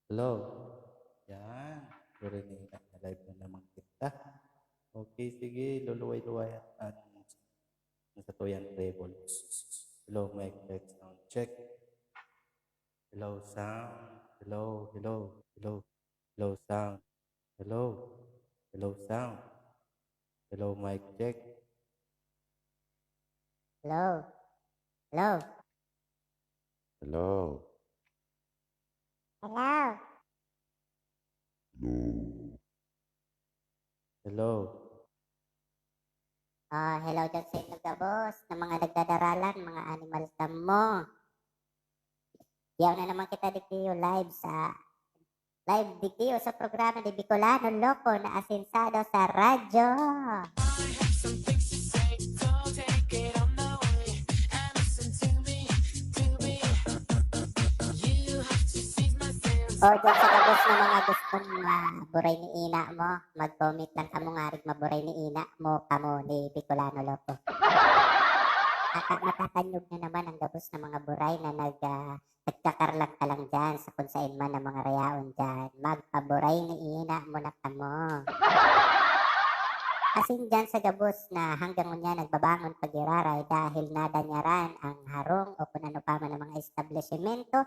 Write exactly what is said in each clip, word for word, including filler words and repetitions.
Hello. Yan. Pero ni na live na naman kita. Okay, sige. Luluway-luway ang, ang satuyan treble. Hello, mic check, sound check. Hello, sound. Hello, hello, hello. Hello, sound. Hello. Hello, sound. Hello, mic check. Hello. Hello. Hello. Hello. Hello. Hello. Ah, hello dyan sa inyong gabos na mga nagdadaralan, mga animal kamo. Yaw na naman kita digdi live sa live digdi sa programa ni Bicolano Loco na asinsado sa radyo. I have some things to say, so take it on the way and listen to me, to me. You have to seize my sense. O, dyan sa gabos na mga gustong maburay ni ina mo, mag-comment lang kamo ngarig maburay ni ina mo, kamo ni Bicolano Loco. Ata matatanyog na naman ang gabos na mga buray na nag, ah, nagkakarlag ka lang dyan sa kung sain man ang mga rayaon dyan. Magpaburay ni ina mo na kamo. Asin dyan sa gabos na hanggang unya nagbabangon pagiraray dahil nadanyaran ang harong o kung ano pa man ang mga establishmento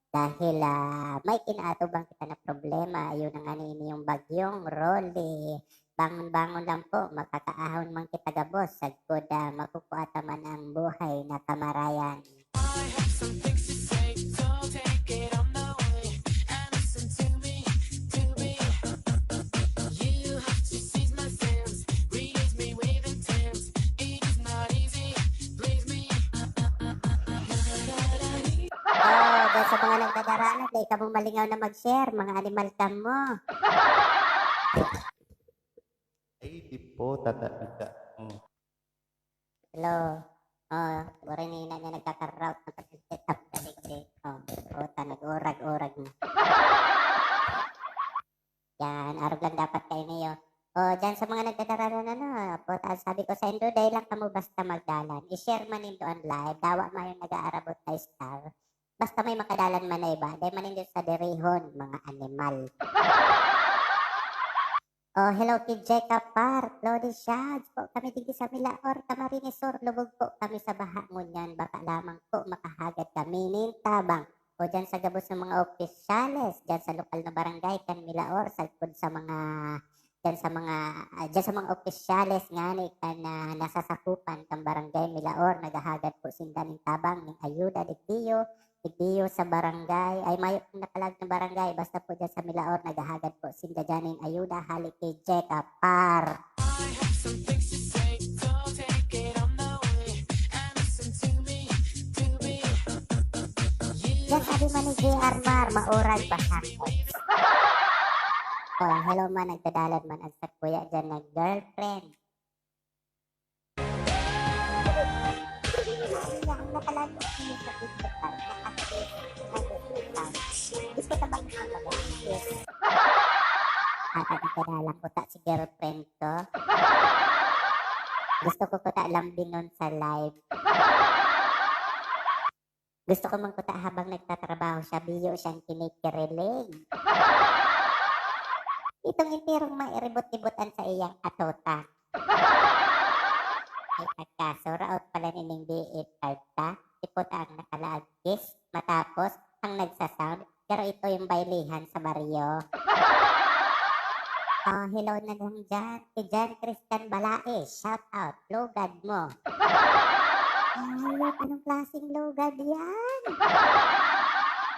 dahil, ah, may kinaatubang kita na problema. Ayun na nga ni ini yung bagyong Rolly. Bangon-bangon lang po, makakaahon man kita gabos, sagkod, ah, makukua ta man ang buhay na kamarayan. I have some things to say, so take it on the way and listen to me, to me. You have to seize my sense, release me with intent. It is not easy, please me. Oh, dyan sa mga nagdadaralan, dai kamo malingaw na mag-share, mga animal kamo. Ay, di po, tata, ika. Oh. Hello. Oh, buray ni ina niya nagkakaraot na pagkakitap na digdi. Oh, puta, nag-urag-urag na. Yan, arog lang dapat kayo niyo. Oh, dyan sa mga nagdadaralan, ano, puta, sabi ko sa indo, dai lang kamo basta magdalan. I-share man nindo ang live, dawa mayong nag-aarabot na star. Basta may makadalan man na iba, dai man nindo sadirihon, mga animal. Oh, hello, Kid Jeka Par, Lodi Shads po kami digdi sa Milaor, Camarines Sur. Lubog po kami sa baha ngunyan. Baka lamang po makahagad kami nin tabang. O dyan sa gabos ng mga opisyales, dyan sa lokal na barangay kan Milaor, sagkod sa mga, dyan sa mga, ah, dyan sa mga opisyales ngani kan, ah, nasasakupan kan barangay Milaor, naghahagad po sinda nin tabang, nin ayuda, digdiyo, digdiyo sa barangay, ay mayo pong nakalag na barangay, basta po dyan sa Milaor, naghahagad po sinda dyan nin ayuda, hali kay Jeka Par. I have some things to say, so take it on the way and listen to me, to me. Yan sabi man ni J R Mar, maurag basta. Oh, hello man, nagdadalan man ang sakuya dyan na girlfriend. Ang nakalag sa Facebook, nag-uusap. Gusto ka bang mag-, yes. Ata nagdadalan ko ta si girlfriend ko. Gusto ko kuta lambingon sa live. Gusto ko man kuta habang nagtatrabaho siya, biyo siyang kinikiriling. Itong enterong mairibot-ibotan sa iyang atutan. Ay, pagkaso, raot pala nining B F card ta. Ipot ang nakalaag kiss, matapos, ang nagsasound, pero ito yung bailihan sa baryo. Oh, hello na lang dyan. Si John Christian Balae, shout out. Lugad mo. Ay, anong klaseng lugad yan?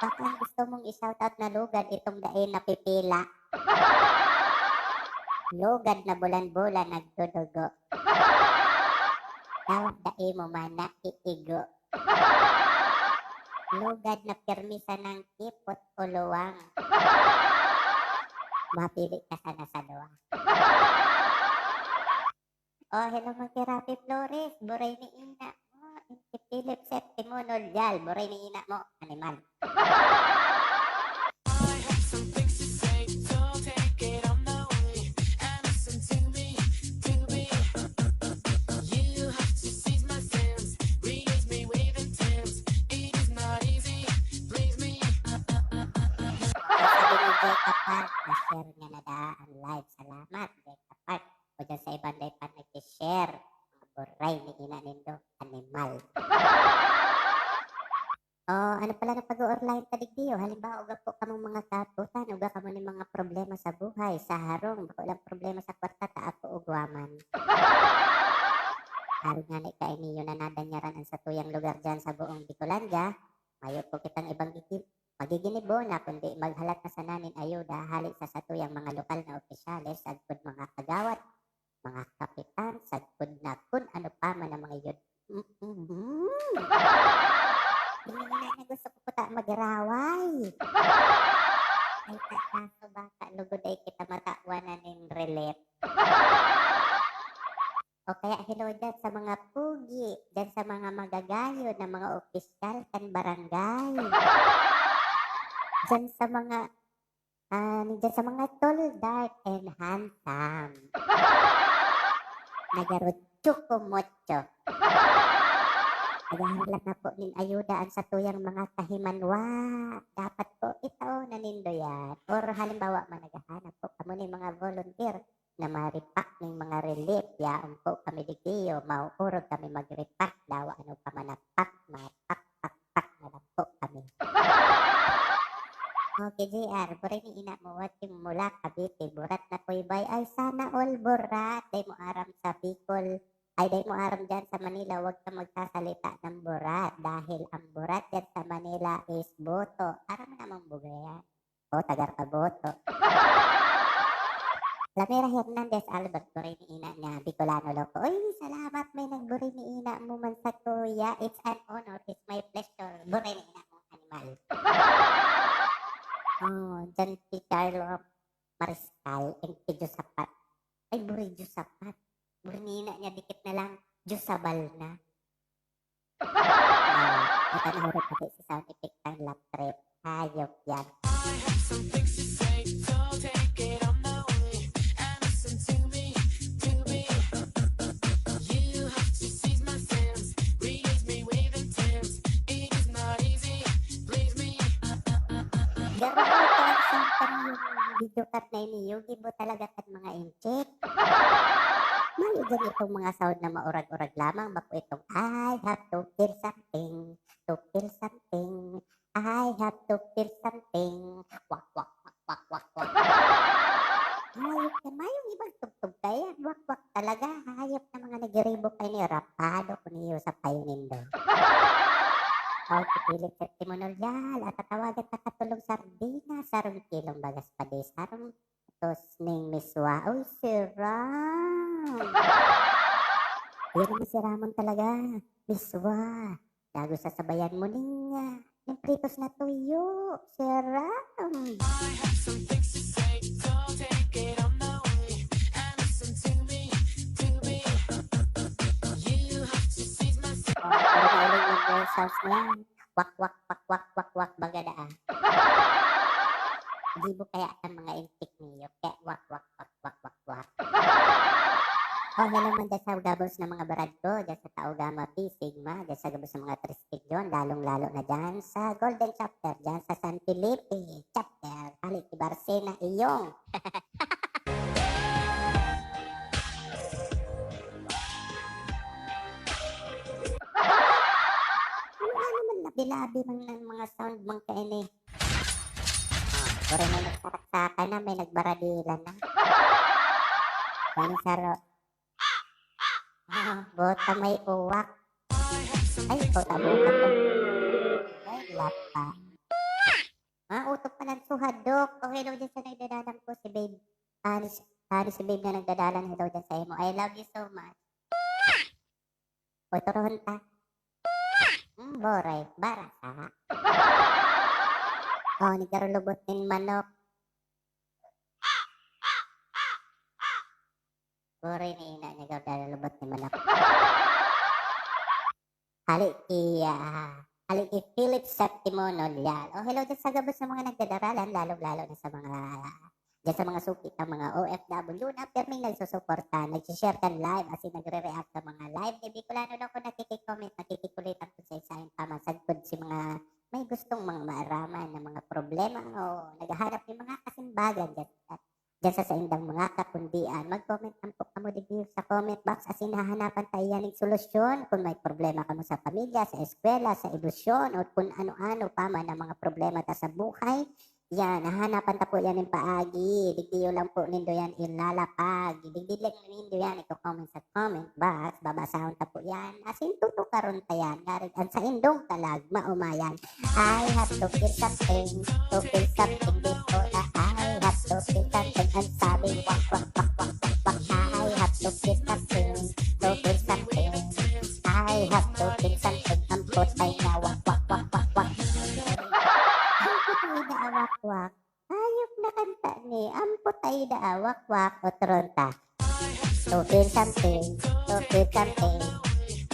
Baka ang gusto mong i-shout out na lugad, itong dai napipila. Lugad na bulan-bulan nagdudugo. Dawa dai mo man naiigo. Lugad na pirmi sa nangkipot o luwang. Mapili ka sana sa duwa. Oh, hello, Maki Rafi Flores. Buray ni ina mo. Inti Philip Septimo Nolial. Buray ni ina mo. Animal. I have some things to say, so take it on the way and listen to me, to me. You have to seize my sense, release me with intent. It is not easy, please me. Sabi live. Salamat, Becca Park. O dyan sa iban dai pa nag-share. Mga buray ni ina nindo, animal. O, ano pala na pag-o-online ta digdi, o? Halimbawa, uga po kamong mga kaaputan, uga kamo nin mga problema sa buhay, sa harong, bako lang problema sa kwarta, ta ako ugwaman. Arog ngani kaini, iyo na nadanyaran an satuyang lugar diyan sa buong Bicolandia. Mayo po kitang ibang gigi-, pagiginibo na kundi maghalat na sana nin ayuda hale sa satuyang mga lokal na opisyales, sagkod mga kagawad, mga kapitan, sagkod na kun ano pa man ang mga yun. Mm, mm. Hindi na gusto ko puta magraway. Ay, ta-, kaso baka lugod ay kita matawan na nin relief. O kaya hello dyan sa mga pugi, dyan sa mga magagayon na mga opisyal kan barangay. Dyan sa mga, ah, dyan sa mga tall, dark, and handsome. Nagarutyo ko mucho. Naghahalat na po nin ayuda an satuyang mga kahimanwa. Dapat po itao na nindo yan. Or halimbawa man, naghahanap po kamo nin mga volunteer na maripak ning mga relief, yaon po kami digdi, o maoorog kami mag-repack, dawa ano pa man na pack, mapak, pak, pak na lang po kami. Okay, J R, buray ni ina mo, watching mula Cavite, burat na kuy bay. Ay, sana all burat, dai mo aram sa Bicol, ay, dai mo aram dyan sa Manila, wag ka magsasalita ng burat, dahil ang burat dyan sa Manila is boto. Aram mo namang buga yan. O, tagar ka boto. Lamira Hernandez Albert, buray ni ina niya, Bicolano Loco. Uy, salamat, may nagburay ni ina mo man sa kuya. It's an honor, it's my pleasure. Buray ni ina mo, animal. O, John P. Carlo Mariscal, and kay Josapat. Ay, buray Josapat. Buray ni ina niya, dikit na lang, Josabal na. Ah, ito na hurot pati sa sound effect ang laugh trip. Hayop yan. I have some things to say, so take it on the way. And listen to me, to me. You have to seize my sense, release me with intent. It is not easy, please me. Garo ko ang isang tanong yung video cut na ini, Yogi bo talaga kan mga inchik. Mayo dyan itong mga sound na maurag-urag lamang, bako itong, "I have to feel something, to feel something. I have to feel something." Wak, wak, wak, wak, wak, wak. Hayop na, mayong ibang tugtog kaya. Wak, wak talaga. Hayop na mga nagiribo kayo ni rapado ko niyo sa payo nindo. O, pipilit sa testimonial. At tatawagan ta katulong sardinas, sarong kilong bagas padi, sarong tos ning miswa. Uy, siram! Yan ang masiramon talaga. Miswa. Dago sasabayan mo ning, ah, ning pritos na tuyo. Siram! I have some things to say, so take it on the way. And listen to me, to me. You have to seize my sense. O, pero nauling yung sounds na yan. Wak, wak, wak, wak, wak, wak, baga na, ah. Gibo kaya ang mga inchik niyo. Kaya wak, wak, wak, wak, wak, wak. O, hello man dyan sa gabos na mga barad ko, dyan sa Taogama, P, Sigma, dyan sa gabos ng mga Tristigyon, lalong-lalo na dyan sa Golden Chapter, dyan sa San Felipe Chapter, hali ki Barcena, iyong. Ano, ano man, labi-labi man ng mga sound man kaini. Ah, puro na nagsaraksakan na, may nagbaradilan na. May saro. Ah, bota may uwak. Ay, bota, bota ko. Ay, lapa. Ah, utok pa ng suhadok. O, hello dyan sa nagdadalang ko, si babe. Ah, ni, ah, ni si babe na nagdadalang, hello dyan sa imo. I love you so much. Oy, torohon ta. Hmm, boray, barasa. O, nigarulubot nin manok. Boray ni ina niya, garulubot nin manok. Hali ki, ah, hali ki Philip Septimo Nolial. O, hello dyan sa gabos sa mga nagdadaralan, lalong-lalo na sa mga dyan sa mga suki ng mga O F W na pirming nagsusuporta, nagsishare kan live, as in nagre-react sa mga live ni Bicolano Loco, nakikicomment, nakikikulitan kung sa isa yung tama, sagkod si mga may gustong mga maaraman na mga problema o naghahanap ng mga kasimbagan dyan. diyan sa saindang mga kakundian. Mag-comment lang po kamo digdi sa comment box asin hahanapan ta iyan ning solusyon. Kung may problema kamo sa pamilya, sa eskwela, sa edusyon, o kung ano-ano pa man ang mga problema ta sa buhay, yan, hahanapan ta po yan ning paagi. Digdi lang po nindo yan ilalapag. Digdi lang nindo yan iko-comment sa comment box. Babasahon ta po yan. Asin tutukaron ta yan. Ngarig, ang saindong kalag, maomayan. I have to feel something, to feel something before I have to feel something. Ang sabi, wak, wak, wak, wak, wak, wak. I have to feel something, to feel something. I have to feel something. Ang putay na wak, wak, wak, wak, wak. Ang putay na wak, wak. Hayop na kanta ni, ang putay na wak, wak, otro ta. To feel something, to feel something.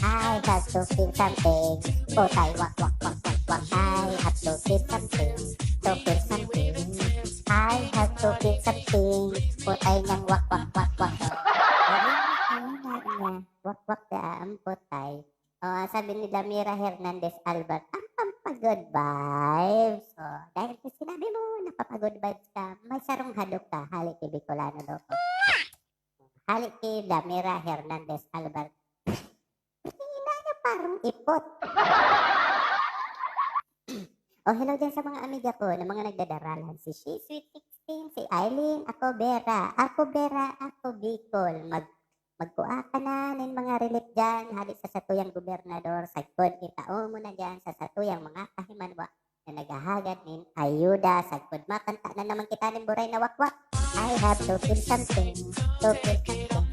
I have to feel something. Putay, wak, wak, wak, wak, wak. I have to feel something, to feel something. I have to feel something. Putay niyang wak, wak, wak, wak. Ayun na, ayun na, ayun na. Wak, wak, daa ang putay. O, ang sabi ni Damira Hernandez Albert, ang pampagood vibes. O, dahil sa sinabi mo, napapagood vibes ka, may sarong hadok ka, hali ki Bicolano Loko. Hali ki Damira Hernandez Albert. Ina niya, parang ipot. O, hello dyan sa mga amiga ko na mga nagdadaralan. Si She Sweet sixteen, si Eileen Acobera. Acobera, ako Bicol. Mag-, magkua ka na nin mga relief dyan. Hali sa satuyang gobernador, sagkod itao mo na dyan sa satuyang mga kahimanwa na naghahagad nin ayuda. Sagkod makanta na naman kita nin Buray na Wakwak. I have to feel something, to feel something.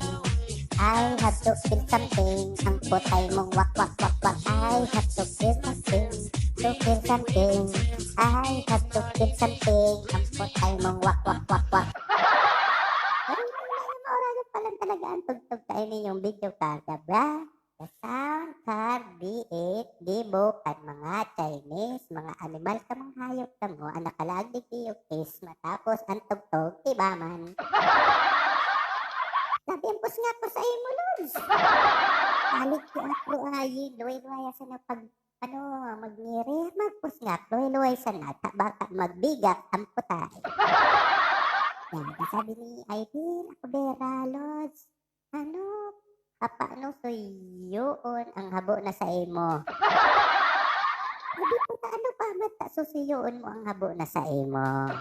I have to feel something. Ang putay mong wak, wak, wak, wak. I have to feel something, to feel something. I have to feel something. Ang putay mong wak, wak, wak, wak. Ay, ay, ay, mauragot pa lang talaga ang tugtog kaini yung video ka, diba? The sound card, be it gibo kan mga Chinese, mga animal ka, mga hayop kamo, ang nakalaag digdi is matapos ang tugtog, iba man. Sabi ang pusngak ko sa imo, Lods. Balik ki Afro Ayi, luway-luway sa na pag, ano, magniri, magpusngak, luway-luway sa nata, baka magbigak ang putay. Yan, sabi ni Aileen, ako bera, Lods. Ano? Papaano suyoon ang habo na sa imo? Sabi ko, "Paano pa man ta susuyoon mo ang habo na sa imo?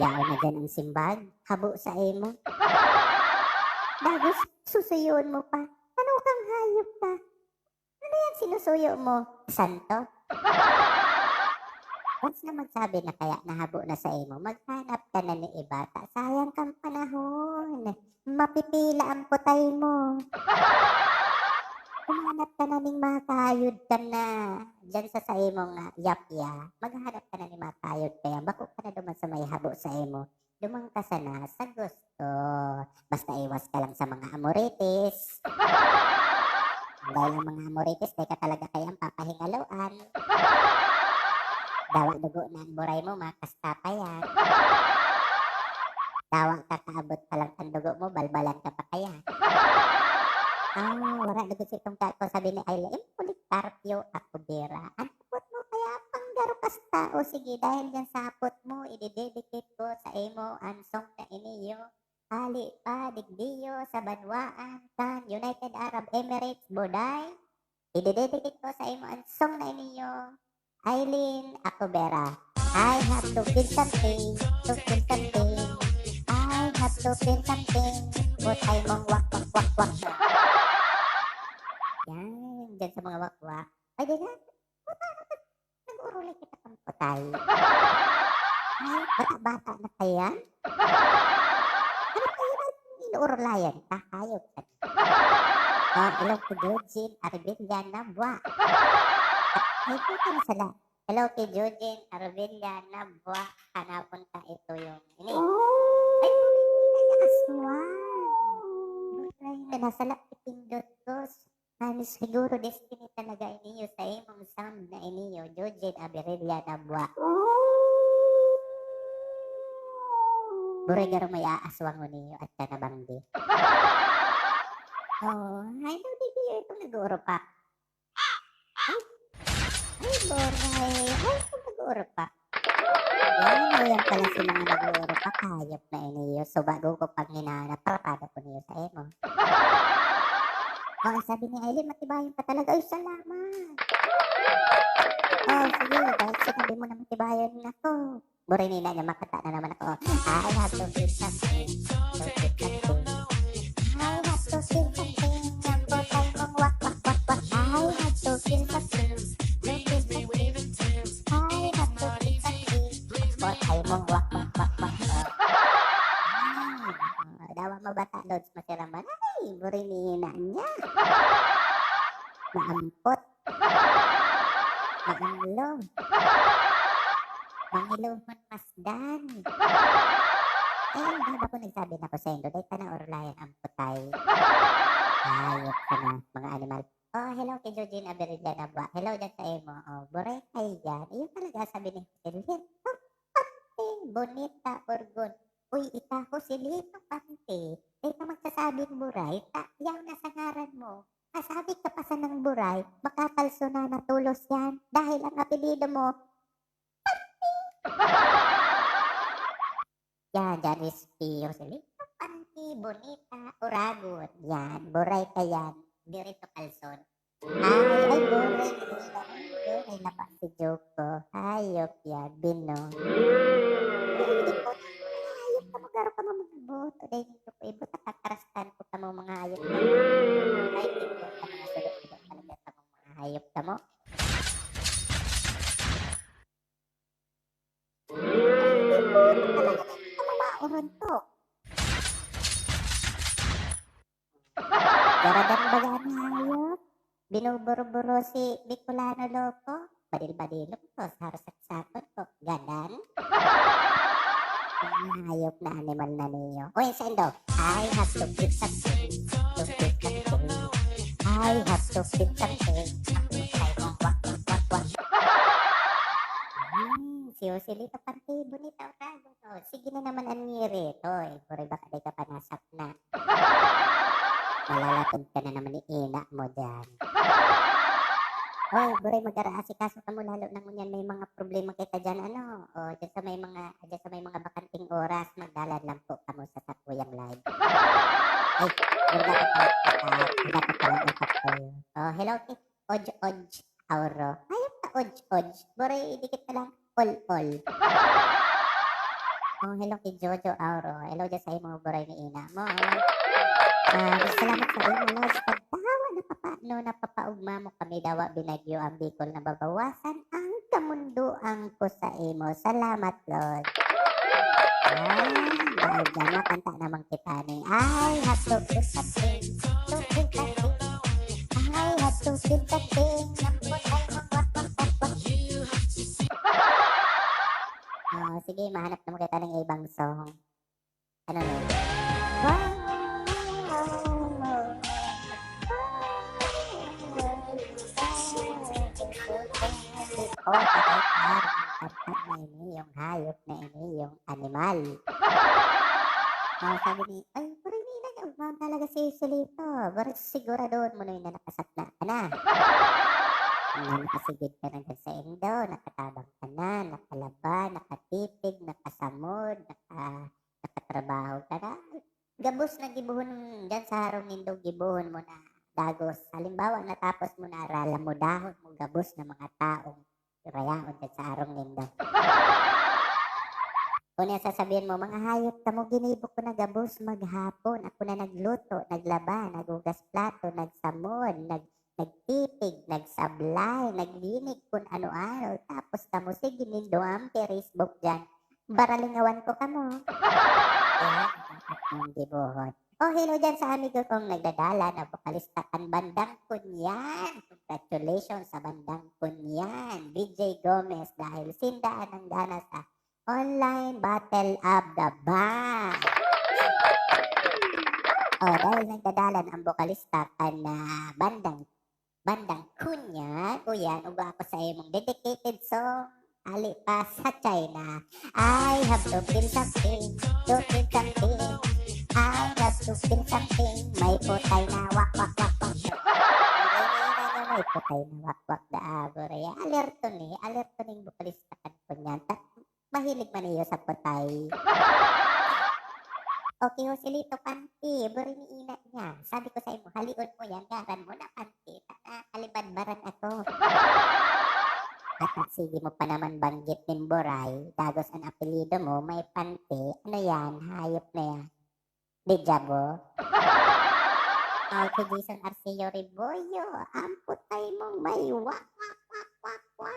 Yaon na dyan ang simbag, habo sa imo. Dagos, susuyoon mo pa. Ano kang hayop ka?" Ano yan sinusuyo mo? Santo? Once na magsabi na kaya nahabo na sa imo, maghanap ka na ni iba ta. Sayang kang panahon. Mapipila ang putay mo. Humanap ka na ning makayod ka na dyan sa, sa imo nga yapya. Maghanap ka na ni makayod kaya bako ka na duman sa may habo sa imo. Duman ka sana sa gusto. Basta iwas ka lang sa mga amoritis. Dahil ang mga amoritis, teka talaga kaya ang papahingaloan. Dawa dugo na ang buray mo, makasta pa yan. Dawa kakaabot pa lang ang dugo mo, balbalan ka pa kaya. Ah, wala dugo si tungka ko, sabi ni Ayla, "Impulik Carpio, ako bira." Ang tupot mo kaya panggaro kasta. O sige, dahil dyan sa hapot mo, ididedicate ko sa imo ang song na iniyo. Hali pa, digdiyo, sa banwaan, kan United Arab Emirates, Boday. Ididedicate ko sa imo ang song na iniyo, Aileen Acobera. I have to feel something, to feel something. I have to feel something. Putay mong wak, wak, wak, wak. Yan, dyan sa mga wakwak. Ay, di na. Puta, nag-uurulay kita kang patay. Ay, bata-bata na pa yan? Ano pa yun ang inuurulayan? Kahayop ka. Oh, hello kay Jojin Arvilla Nabua. Ay, puta na sala. Hello kay Jojin Arvilla Nabua. Hanapon ta ito yung ini. Ay, ay, aswang. Ay, nasala, ipindot ko. Ano, siguro destiny talaga iniyo sa imong sound na iniyo, Jojin Averilla Nabua. Buray garo may aaswangon niyo at ka nabanggi. Oh, ay, daw di kayo itong nag-uurupak. Ay, ay, buray. Ay, itong nag-uurupak. Yan, ayan pala si mga nag-uurok ka, hayop na ini. So, bago ko pang hinanap, papado ko niyo sa imo. Oh, sabi ni Aileen, "Matibayan ka talaga." Ay, salamat. Oh, sige, dahil sinabi mo na matibayan ako. Buray ni ina niya, makata na naman ako. I have to feel something, to feel something. I have to feel something. Ang botay mong wak, wak, wak, wak. I have to feel something, to feel something. I have to feel something. Ang botay mong wak, wak, wak, wak, wak. Ah, dawa mo bata, Lods, masiraman. Ay, buray ni ina niya. Maampot. Maanglo. Mangilohon masdan. Eh, ang baba ko nagsabi na ko saindo, dai ta na orlayan ang putay. Hayop ka na, mga animal. Oh, hello kay Jojin Averilla Nabua. Hello dyan sa imo. Oh, buray kayo dyan. Iyon talaga sabi ni Jose Luis. Pante, bonita, orgon. Uy, ika, Joselito Pante. Dai ka magsasabing buray, ta, yaw na sa ngaran mo. Kasabi ka pa sanang buray, makakalso na na tulos yan. Dahil ang apelyido mo, Yan, dyan is si Joselito Panti, Bonita, Oragon. Yan, buray ka yan. Diretso kalson. Ay, ay, buray, buray, buray na pa si Joko. Hayop yan, bino. Ay, hindi po. Hayop ka, magaro ka, mga boto. Dahil hindi ko ibo, tapakarastan ko ka, mga hayop ka. Ay, hindi ko ka, mga sulo-sulo talaga ka, mga hayop ka mo. Talaga, hindi ka mamaoron to. Garadan baga ni hayop. Binuburo-buro si Bicolano loko. Badil-badilong ko, sarsak-sakon ko. Gadan. Mga hayop na animal na niyo. Uy, saindo. I have to feel something. To feel something. I have to feel something. Ay, wak, wak, wak, wak. Hmm, si Joselito Panti, bonita, Oragon. Oh, sige na naman an ngirit. Hoy, buray baka di ka pa nasakna. Malalatod ka na naman ni ina mo dyan. Hoy, buray, mag-araasikaso ka mo, lalo na ngunyan may mga problema kita dyan, ano? O, dyan sa may mga, dyan sa may mga bakanting oras, magdalan lang po kamo sa sakuyang live. Ay, wala ko pala, ah, wala ko pala yung sakto. Oh, hello, Ki-, Oj, Oj, Auro. Ayun na, Oj, Oj. Buray, dikit na lang. Ol, ol. Oh, hello kay Jojo Auro. Hello dyan sa imo, buray ni ina mo. Ah, salamat sa imo, Lods. Pagdawa, napapa-, no, napapaugma mo kami, dawa binagyo ang Bicol, nababawasan ang kamundoan ko sa imo. Salamat, Lods. Ah, dahil dyan, makanta naman kita ni I have to feel something, to feel something. I have to feel something. Nampot ay wak, wak, wak, wak, wak. Ah, sige, mahanap naman kita ng ibang song. Ano na yun? Wow! Oh, patay ka. Ang kanta na ini, yung hayop na ini, yung animal. Oh, sabi ni, ay, pero hindi na niya ugmaon talaga si Silito. Pero siguradoon mo na yun na nakasakna ka na. Na nakasigid ka na dyan sa indo, nakatabang ka na, nakalaba, nakatipig, nakasamod, naka-, nakatrabaho ka na. Gabos na gibohon dyan sa harong nindo, gibohon mo na dagos. Halimbawa, natapos mo na, aralan mo, dahon mo, gabos na mga taong rayaon dyan sa harong nindo. Kung yan sasabihin mo, "Mga hayop kamo, ginibo ko na gabos maghapon. Ako na nagluto, naglaba, naghugas plato, nagsamon, nag-, nagtipig, nagsablay, naglinig, kun ano-ano. Tapos kamo, sige nindo ang Facebook dyan. Baralingawan ko kamo." Yan ang aking gibohon. Oh, hello dyan sa amigo kong nagdadala na bokalista kan Bandang Kunyan. Congratulations sa Bandang Kunyan, D J Gomez, dahil sinda ang nanggana sa Online Battle of the Band. Oh, dahil nagdadalan ang bokalista kan, ah, Bandang, Bandang Kunyan, uyan, ugwa ako sa imong dedicated song. Ali pa sa China. I have to feel something, to feel something. I have to feel something. May putay na wak, wak, wak, wak. May putay na wak, wak, da, abore. Alerto ni, alerto ning bokalista kan Kunyan. Ta-, Mahilig man iyo sa putay. Okay, Joselito, panty. Buri ni ina niya. Sabi ko sa imo, halion mo yan. Ngaran mo na panty. Ta na, kalibadbaran ako. At sige mo pa naman banggit nin Boray, dagos an apelyido mo, may panty. Ano yan? Hayop na yan. Deja vu. Okay, Jason Arceo Rebollo, ang putay mong may wak, wak, wak, wak, wak.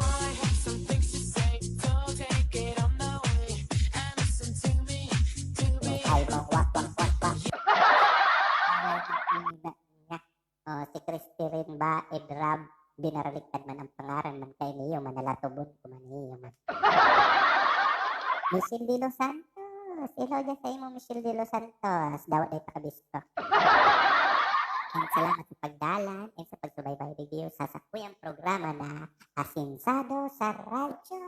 I have some things to say, so take it on the way and listen to me, to me. Putay mong wak, wak, wak, wak. Ay, ang ina niya. Oh, si Christy rin ba, Edrab, binaraliktad man ang pangaran man kay niyo, manalatubon ko man niyo man. Michelle de los Santos. Hello dyan sa imo, Michelle de los Santos. Dawa day pakabisto. And salamat sa pagdalan and sa pagsubaybay video sa sakuyang programa na Asinsado sa Radyo.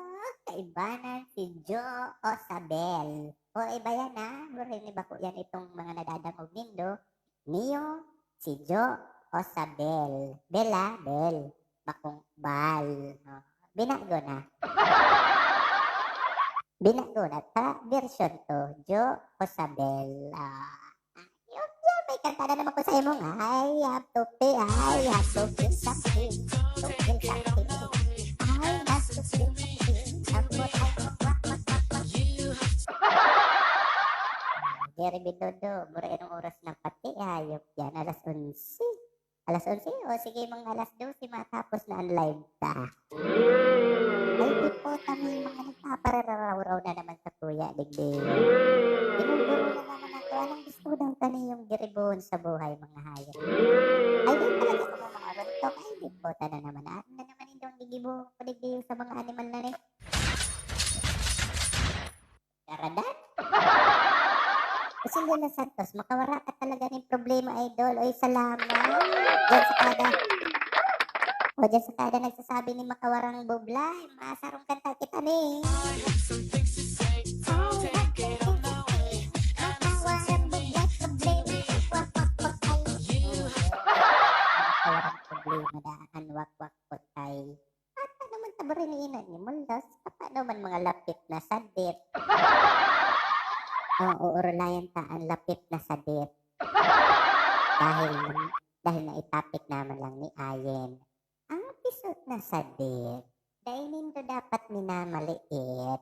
Kaibanan si Jo Osabel. O, iba yan, ha? Buri ni bako yan itong mga nadadangog nindo. Niyo, si Jo Osabel. Bel, ah, Bel. Bakong Bal. Oh, binago na. Binago na. Ta, version two. Jo Osabel. Ah, yun, yun. May kanta na naman ko sa imo nga. I have to pee, I have to pee something. To pee something. I have to pee something. Ako ay Jerry Bidodo, buri anong oras na pati, hayop yan, alas onse. Alas onse? O sige, mga alas dose, matapos na ang live ta. Ay, di po, kami mga nagpapararaw-raw na naman sa kuya, digdi. Ginuguro na naman ako, anong gusto daw kani yung giribuhon sa buhay, mga hayop? Ay, di talaga ako mga rontok. Ay, di po, tana naman, ano na naman itong gigibuhon ko, digdi, sa mga animal na ni? Karadan? Jose Luna Santos, makawara ka talaga nin problema, idol. Oy, salamat. Diyan sa kada, o diyan sa kada nagsasabi ni makawarang bublay, masarong kanta kita ni. I have some things to say, so take it on the way. Makawarang bublay, problema, wak, wak, wak, ay. Makawarang problema, daan, wak, wak, putay. At ano man ta buri ni ina ni Muldos, paano man mga lapit na sadit? Oo, uurulayan ta an lapit na sadit. Dahil, dahil naitapik naman lang ni Ayen. Ang pisot na sadit, dai nindo dapat minamaliit.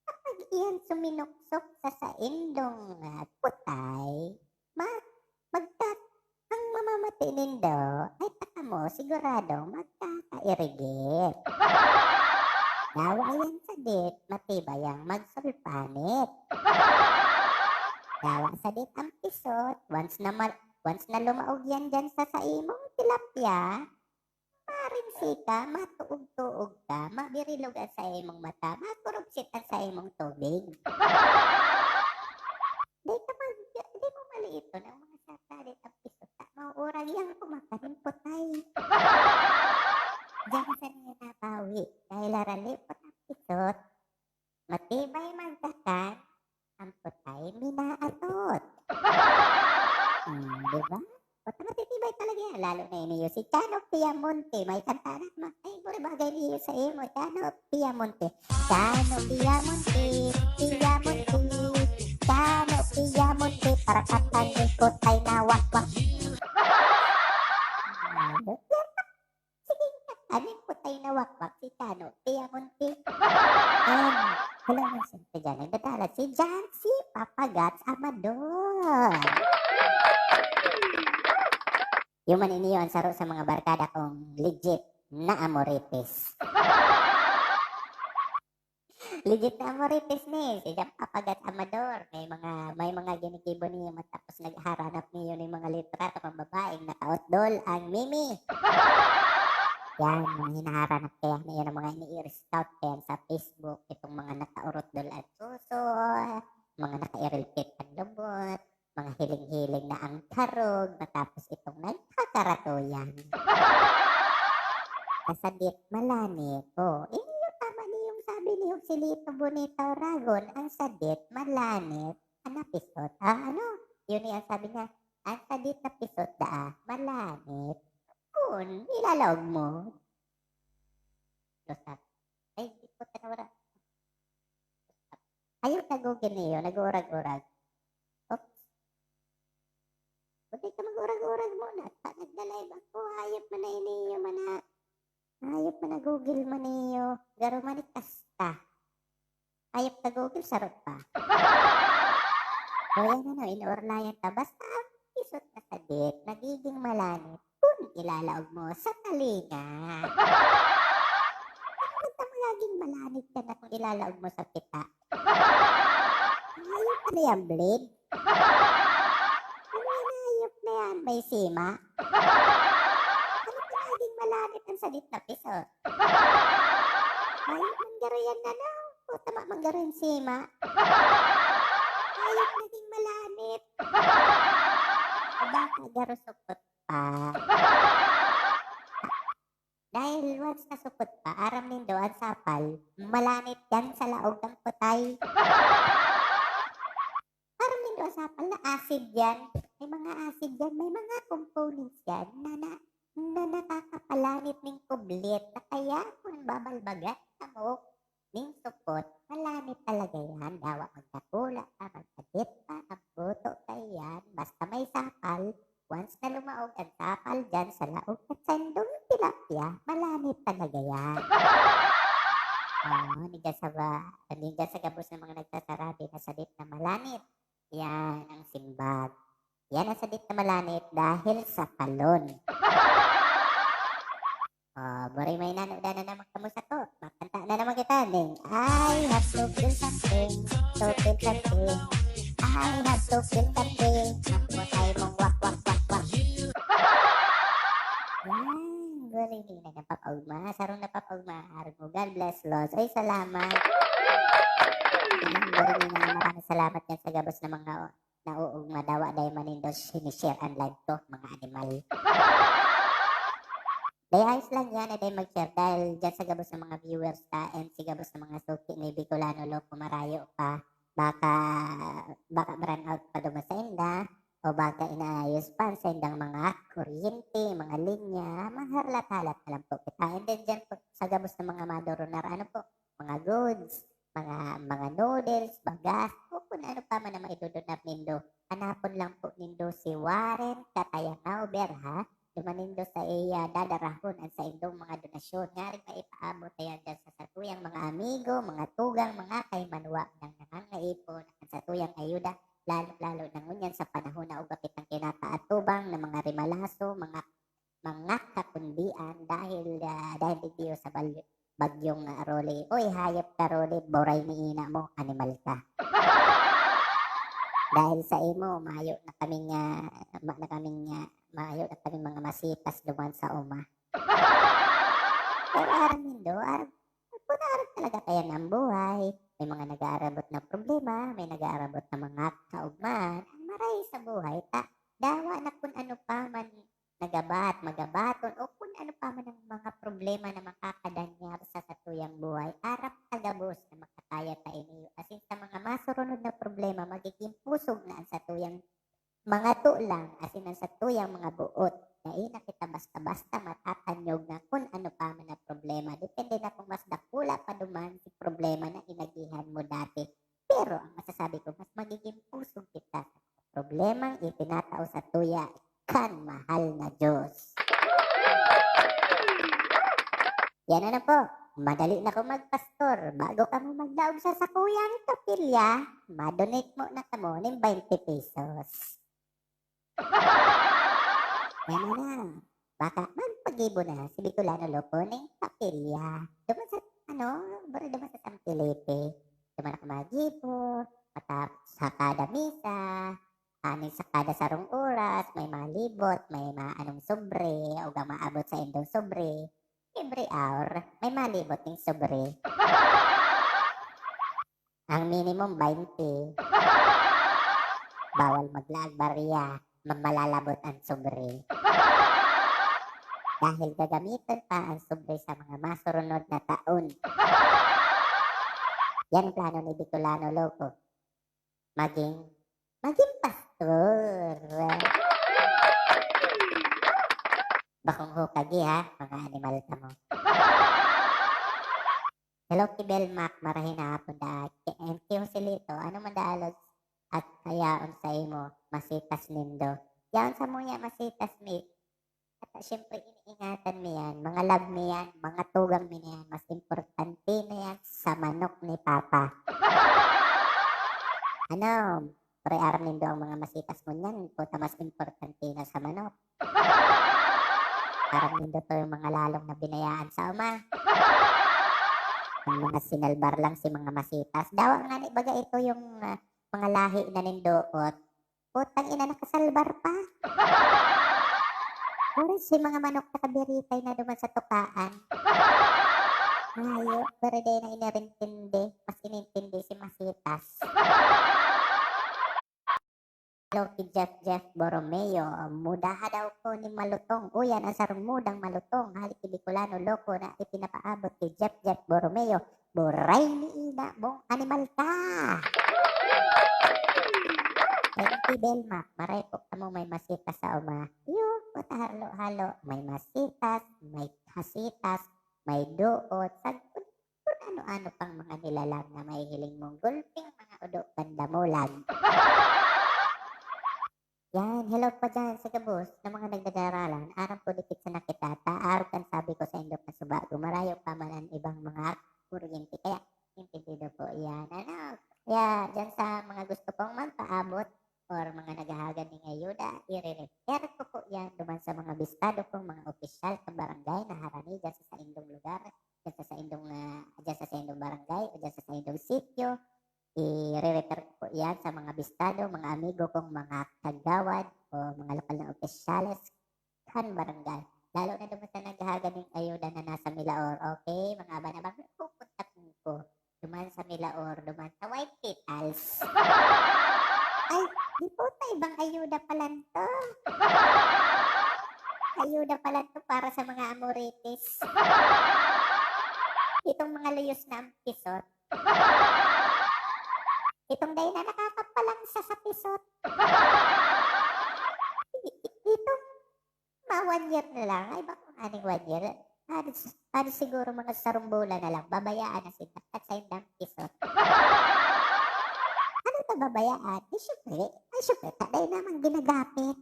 Kapag iyan suminuksok sa saindong, ah, putay, ma-, magka-, ang mamamati nindo ay ta kamo siguradong magkakairigit. Dawa yan sadit, matibay ang magsulpanit. Dawa sadit ang pisot, once na ma-, once na lumaog yan dyan sa, sa imong tilapia, marimsi ka, matuog-tuog ka, mabirilog ang sa imong mata, makurupsit ang sa imong tubig. Di ka mag-, di mo maliiton ang mga sata, di ang pisot ta. Mauurag yang kumakanin putay. Diyan sa niya nabawi, dahil haralipot ang pisot. Matibay magkakan, ang putay minaatot. Hmm, di ba? Puta, matitibay talaga yan. Lalo na ini yung si Chano Piamonte. May kanta na, ma-, ay, buri bagay niyo sa imo, Chano Piamonte. Chano Piamonte, Piamonte, Chano Piamonte, para katan yung putay na wakwak. Ayun yan. Sige, katanin ko tayo na wakwak si Chano Piamonte. And, wala nang siyempre dyan. Nagdadala si Jancy Papagats Amador. Human ini yun, saro sa mga barkada kong legit na amoritis. Legit na amoritis ni, si John Papagats Amador. May mga, may mga ginigibo niya, matapos nagharanap niyo ng mga litrato ng babaeng nakautdol ang mimi. Yan, mga hinaharanap kaya na yan ang mga ini-scout yan sa Facebook, itong mga nakaurutdol ang suso, mga nakairigpit ang lubot, mga hiling-hiling na ang karog, matapos itong nagkakaratoyan. Nasadit, malanit. Oh, eh, yung tama ni yung sabi ni Joselito Bonita Oragon, ang sadit, malanit, ang napisot. Ah, ano? Yun yung sabi niya, ang sadit na pisot daa, malanit. Kun, ilalaog mo. Lusat. Ay, di ko tinawara. Ayun, nagugin niyo, nag-uurag-urag. Oops. Pwede ka mag-urag-urag muna. Pag nagda-live ako, hayop man na iniyo, mana. Hayop man na Google man niyo. Garo man ni kasta. Hayop ka, Google, sarot pa. O yan, ano, inuurlayan ta. Basta ang isot na sadit, nagiging malanit kun ilalaog mo sa talinga. Ano ta magiging malanit ka na kung ilalaog mo sa pita? Hayop ka na yan, Blade. Ano yan, hayop na yan? May sima? Ano ka naging malanit ang sadit na piso? Hayop man garo yan, ano? O tama man garo yung sima? Hayop naging malanit. O baka garo supot pa. Dahil once nasupot pa, aram nindo, ang sapal, malanit yan sa laog ng putay. Aram nindo, ang sapal na acid yan. May mga acid yan, may mga components yan na, na, na nakakapalanit ning kublit. Na kaya kung babalbagan kamo ning supot, malanit talaga yan. Dawa magdakula pa, magkadit pa, magbuto pa yan. Basta may sapal, once na lumaog ang sapal dyan sa laog at sandong tilapia, malanit talaga yan. Oo, niga sa ba, niga sa gabos ng mga nagsasarabi na sadit na malanit. Yan ang simbag. Yan ang sadit na malanit dahil sa palon. Oh, buray may nano na naman kamo sa to. Makanta na naman kita, ning. I have to feel something, to feel something. I have to feel something. Ang putay mong wak, wak, wak, wak. Yan, buray ni na ng papaugma. Sarong na papaugma. Arog mo, God bless, Lord. Ay, salamat. Yan, buray ni na, maraming salamat yan sa gabos na mga nauugma. Dawa dahil manindo, sinishare ang live ko, mga animal. Dahil ayos lang yan, eh, dahil mag-share. Dahil dyan sa gabos ng mga viewers ta, and sa gabos ng mga suki ni Bicolano Loco, marayo pa. Baka, baka brownout pa duman sa inda, o baka inaayos pa sa indang mga kuryente, mga linya, mahalat-halat na lang po kita. And then dyan po, sa gabos ng mga madoronar, ano po, mga goods, mga, mga noodles, bagas, o kung ano pa man ang maidodonar nindo. Hanapon lang po nindo si Warren Katayang Auber, ha? Duman nindo sa iya dadarahon ang saindong mga donasyon. Ngaring maipaabot na yan dyan sa satuyang mga amigo, mga tugang, mga kahimanwa nang nangangaipo ng satuyang ayuda, lalo-lalo na ngunyan sa panahon na ugapit ang kinakaatubang ng mga rimalaso, mga, mga kakundian dahil, ah, dahil digdiyo sa balyo, bagyong, ah, Rolly. Uy, hayop ka, Rolly, buray ni ina mo, animal ka. Dahil sa imo, mayo na kaming, ah, ma-, na kaming, ah, mayo na kaming mga masitas duman sa uma. Pero aram nindo, aram, nagpunarap talaga kaya ng buhay. May mga nag-aarabot na problema, may nag-aarabot na mga kaugman. Ang maray sa buhay, ta, dawa na kung ano pa man nagabat, magabaton, o kung ano pa man ang mga problema na makakadanyar sa satuyang buhay, arap ta gabos na makakaya ta ini. Asin sa mga masurunod na problema, magiging pusog na ang satuyang mga tulang, asin ang satuyang mga buot. Dai na kita basta-basta matatanyog na kun ano pa man na problema. Depende na kung mas dakula pa duman si problema na inagihan mo dati. Pero ang masasabi ko, mas magiging pusog kita sa problemang itinatao satuya kan mahal na Diyos. Yan na po. Madali na ko magpastor. Bago kamo maglaog sa sakuyang kapilya, madonate mo na kamo ning twenty pesos. Yan na. Baka magpagibo na si Bicolano Loco ning kapilya. Duman sa, ano, bro, duman sa San Felipe. Duman ako magibo, matapos sa kada misa, aning sa kada sarong oras, may malibot, may maanong sobre, o maabot sa indong sobre. Every hour, may malibot ning sobre. Ang minimum, twenty. Bawal maglaag barya, ma-, malalabot ang sobre. Dahil gagamiton pa ang sobre sa mga masurunod na taon. Yan ang plano ni Bicolano Loco. Maging, maging pastor. Bakong hukagi, ha, mga animal kamo. Hello, Kibel Mac, marahay na hapon da. Ki-, and ki Joselito, ano man da alos at kayaon sa imo, masitas nindo. Yaon sa muya, masitas mi. At, ah, siyempre, iniingatan mi yan. Mga love mi yan, mga tugang mi na yan. Mas importante na yan sa manok ni Papa. Ano, pre, aram nindo ang mga masitas mo niyan, puta, mas importante na sa manok. Aram nindo to yung mga lalong nabinayaan sa uma. Ang mga sinalbar lang si mga masitas. Dawa nga ni baga ito yung, ah, mga lahi na nindoot. Putang ina, nakasalbar pa. Puro si mga manok nakabiritay na duman sa tukaan. Hayo, pero di na inirintindi. Mas inintindi si masitas. Hello, ki Jeff Jeff Borromeo. Mudaha daw ko ni malutong. Uyan ang sarong mudang malutong. Hali ki Bicolano loko na ipinapaabot ki Jeff Jeff Borromeo. Buray ni ina mong animal ka! Thank you, Belma. Maray po kamo may masitas sa uma. Iyo, puta, halo-halo. May masitas, may hasitas, may duot. Sagkod kung ano-ano pang mga nilalang na mahihiling mong gulping mga udo pandamulag. Yan, hello pa dyan sa gabos na mga nagdadaralan. Aram ko dikit sa nakita, ta arog kan sabi ko sa indok na suba, gumarayo pa man ang ibang mga kuryente. Kaya, intindido po yan. Ano? Kaya, dyan sa mga gusto pong magpaabot or mga naghahagad ning ayuda, ire-refer ko po yan duman sa mga bistado kong mga opisyal sa barangay na harani dyan sa saindong lugar, dyan sa saindong, ah, dyan sa saindong barangay o dyan sa saindong sitio. Ire-refer ko po yan sa mga bistado, mga amigo kong mga kagawad o mga lokal na opisyales kan barangay. Lalo na duman sa naghahagad ning ayuda na nasa Milaor. Okay, mga abanabang, pupunta ko duman sa Milaor, duman sa White Petals. Ay, di puta, ibang ayuda pala to. Ayuda pala to para sa mga amoritis. Itong mga luyos na ang pisot. Itong dai na nakakapalangsa sa pisot. I-, i-, itong ma one year na lang, ay, bako nganing one year. Ano, ano siguro, mga sarong bulan na lang, babayaan na sinda, at sa indang pisot. Ano ta babayaan? Di syempre, ay, syempre, ta dai naman ginagamit.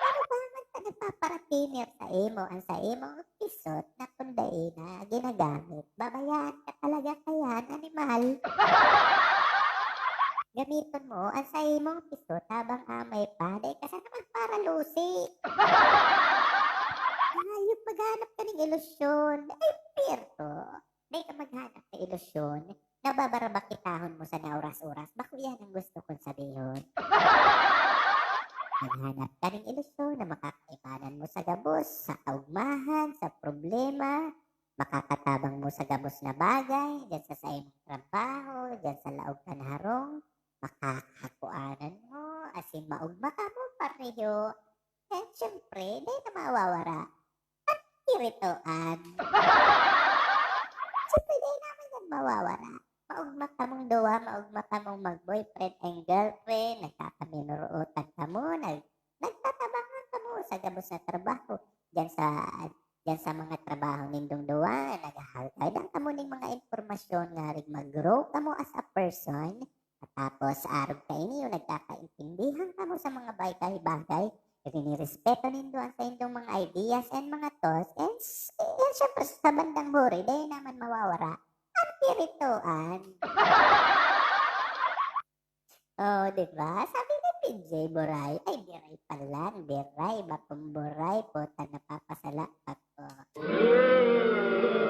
Ano ba man ta nagpaparatiner sa imo, ang sa imong pisot na kun dai na ginagamit? Babayaan ka talaga kayan, animal. Gamiton mo ang sa imong pisot habang amay pa. Dai ka sana magparalusi. Hayop, maghanap ka ning ilusyon. Ay, pirko. Dai ka maghanap na ilusyon na babarabakitahon mo sana oras-oras. Bako yan ang gusto kong sabihon. Maghanap ka ning ilusyon na makakaibanan mo sa gabos, sa kaugmahan, sa problema, makakatabang mo sa gabos na bagay, dyan sa saimong trabaho, dyan sa laog kan harong, makakakuanan mo, asin maugma kamo pareho. And syempre, dai na mawawara. An kiritoan. Syempre, dai naman yan mawawara. Maugma kamong duwa, maugma kamong mag-boyfriend and girlfriend, nagkakaminuruotan kamo, nag-, nagtatabangan kamo sa gabos na trabaho. Diyan sa, diyan sa mga trabaho nindong duwa, naghahagad ang kamo ning mga impormasyon ngaring mag-grow kamo as a person. Tapos, arog kaini, nagkakaintindihan kamo sa mga bagay-bagay. Rinirespeto nindo ang saindong mga ideas and mga thoughts. And, s-, and syempre, sa bandang huri, dai naman mawawara ang kiritoan. Oh, di ba? Sabi ni P J Boray, ay, Biray pala, Biray, bakong Boray, puta, napapasala ako.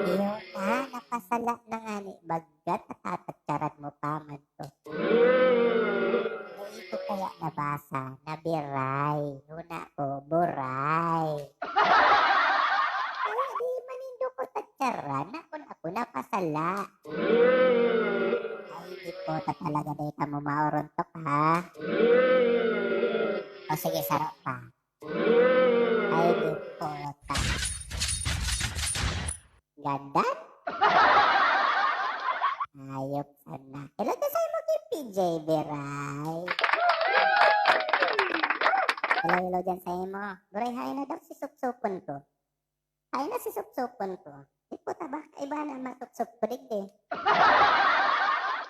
Iyo na, napasala na nga ni bagat, natatatyaran mo pa man to. Dai ko kaya nabasa na Biray, huna ko, Boray. Kaya di man nindo ko tatyaran na kun ako napasala. Ay, di puta talaga, dai kamo maorontok, ha? O sige, saro pa. Ay, di puta. Gandan? Ayop sana. Hello, dyan sa imo ki P J Biray. Hello, hello, dyan sa imo. Biray, hain na daw si supsupon ko. Hain na si supsupon ko. Di Puta ba? Iba na masupsop ko digdi.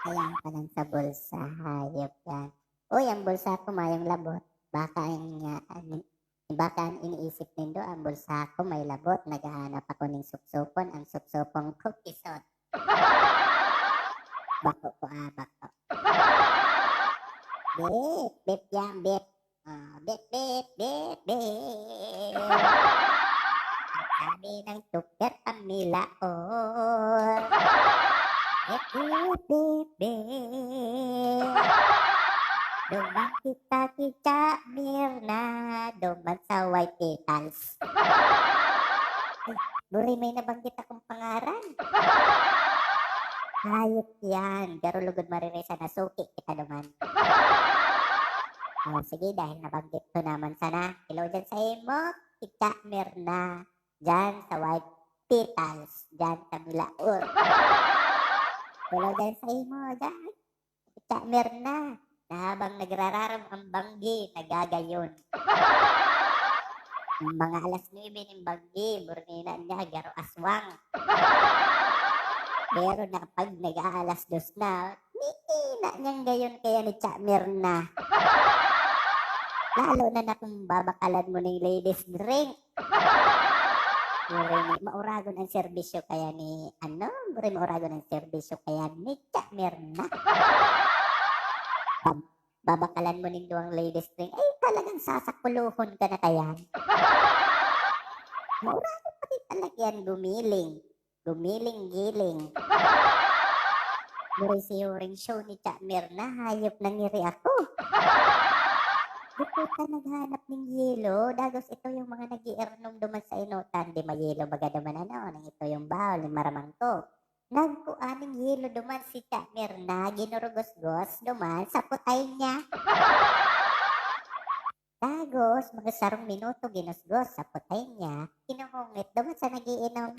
Ayan pa lang sa bulsa, hayop yan. Uy, ang bulsa ko mayong labot. Baka ang, ah, an-, baka ang iniisip nindo, ang bulsa ko may labot. Naghahanap ako ning supsupon, ang supsupon ko kisot. Bako ko, ah, bako. Bip, bip yan, bip. Ah, bip, bip, bip, bip. Ang sabi ng super pamilaon. Bip, bip, bip, bip. Duman kita, kita, Mirna. Duman sa White Petals. Ay, buray may nabanggit akong pangaran. Hayop yan. Garo lugod mariresa na suki kita duman. Oh, sige, dahil nabanggit ko naman sana. Hello dyan sa imo, Tita Mirna. Dyan sa White Petals. Dyan sa Milaor. Hello dyan sa imo, dyan. Tita Mirna, na habang nagrararom ang banggi, nagagayon. Mga alas nuebe ning banggi, burnina niya, garo aswang. Pero na pag nag-aalas dos na, niina niyang gayon kaya ni Cha Mirna. Lalo na na kung babakalan mo ning ladies drink. Buray ni, mauragon ang serbisyo kaya ni, ano, buray mauragon ang serbisyo kaya ni Cha Mirna. Bab-, babakalan mo ning duwang ladies drink, ay, talagang sasakuluhon ka na kaya. Mauragon pa rin talaga yan gumiling. Gumiling-giling. Buray si Yoring Show ni Cha Mirna, hayop na ngiri ako. Di po ka naghanap ning yelo, dagos ito yung mga nag-iirnom duman sa enotan, di mayelo baga duman ano, nang ito yung bahol ni maramang ko. Nagkua ning yelo duman si Cha Mirna, ginurugos-gos duman sa putay niya. Dagos, mga sarong minuto, ginusgos sa putay niya, hinuhungit duman sa nag-iinom.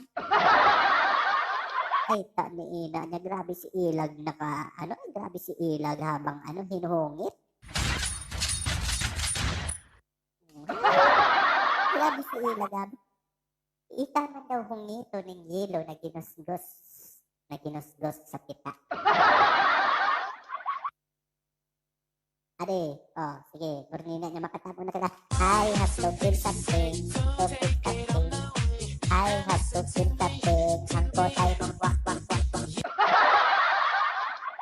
Ay, ta ni ina niya, grabe si Ilag naka, ano, grabe si Ilag habang, ano, hinuhungit. Grabe si Ilag, grabe. Ika man daw hungito ning yelo na ginusgos, na ginusgos sa pita. Ade, oh, sige, burnina niya, makatabo na kita. I have to feel something, to feel something. I have to feel something. Ang potay mong wak, wak, wak, wak.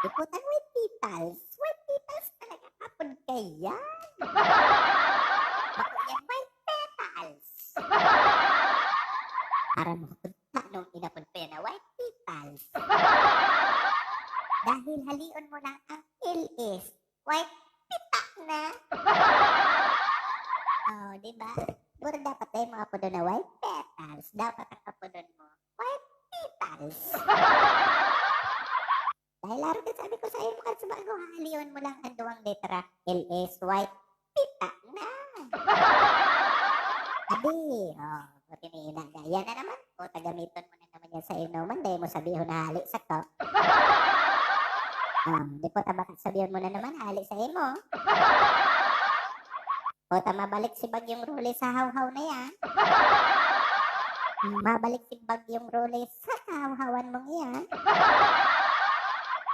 Di putang White Petals. White Petals talaga kapon kaya. Bako yan, White Petals. Para mo, anong inapod pa yan na White Petals? Dahil halion mo lang ang L S. White pita na. Oh, di ba? Pero dapat dahil mga apodon na White Petals. Dapat ang apodon mo, White Petals. Dahil laro din sabi ko sa imo kan sa bago, halion mo lang ang duwang letra, L S, White pita na. Adi, oh, pati ni ina na. Yan na naman. O, tagamiton mo na naman yan sa inuman. Dahil mo sabihon na hali sa ko. Um, di po tabaka sabihon mo na naman, hali sa imo. O, ta mabalik si Bagyong Rolly sa hawhaw na yan. Mabalik si Bagyong Rolly sa kahawhawan mong iyan.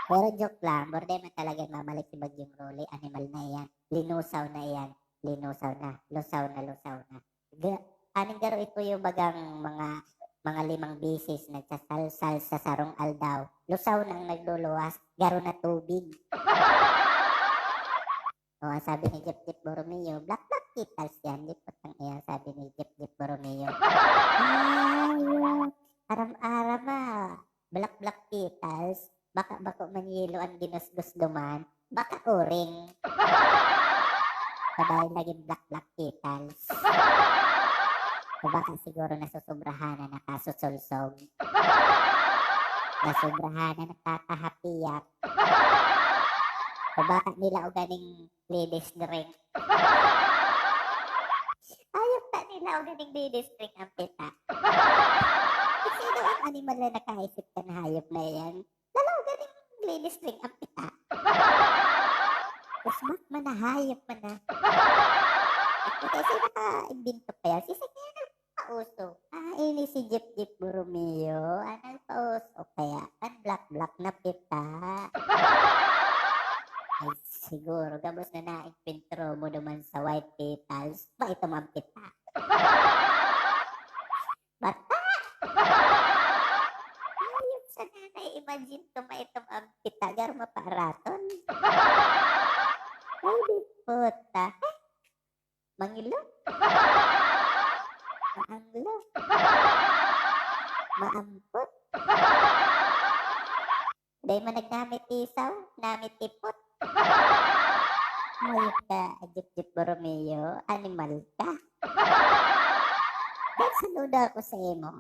Pero joke lang, burde man talaga mabalik si Bagyong Rolly, animal na iyan. Linusaw na iyan. Linusaw na. Lusaw na, lusaw na. Ga-, aning garo ito yung bagang mga, mga limang beses nagsasalsal sa sarong aldaw. Lusaw nang nagluluwas, garo na tubig. O, ang sabi ni Jeff Jeff Borromeo, "Black, black petals yan." Di putang iya, sabi ni Jeff Jeff Borromeo. Ay, aram-aram ah. Black, black petals. Baka bako man yelo ang ginusgos duman. Baka uring. Sa dahil naging black, black petals. O baka siguro nasusobrahan na nakasusulsog. Nasubrahan na nakakahapiyak. O baka nila o ganing ladies drink. Ayop ta nila o ganing ladies drink ang pita. Sino ang animal na nakaisip kan hayop na yan? Lalaw ganing ladies drink ang pita. Usmak man na, hayop man na. Kasi naka-imbento pa yan. Sisig na yan. Uso. Ah, ini si Jeep Jeep Borromeo. Ah, nagpauso kaya kan black black na pita. Ay, siguro gabos na naengkwentro mo duman sa white petals. Ba ito man pita? Bata! Ayun sana, na-imagine ko, maitom ang pita, garo mapaaraton. Ay, di puta. Mangilo. Maanglo. Maampot. Dai man nagnamit isaw, namit ipot. Hayop ka, Jeep Jeep Borromeo, animal ka. Nagsaludo ako sa imo.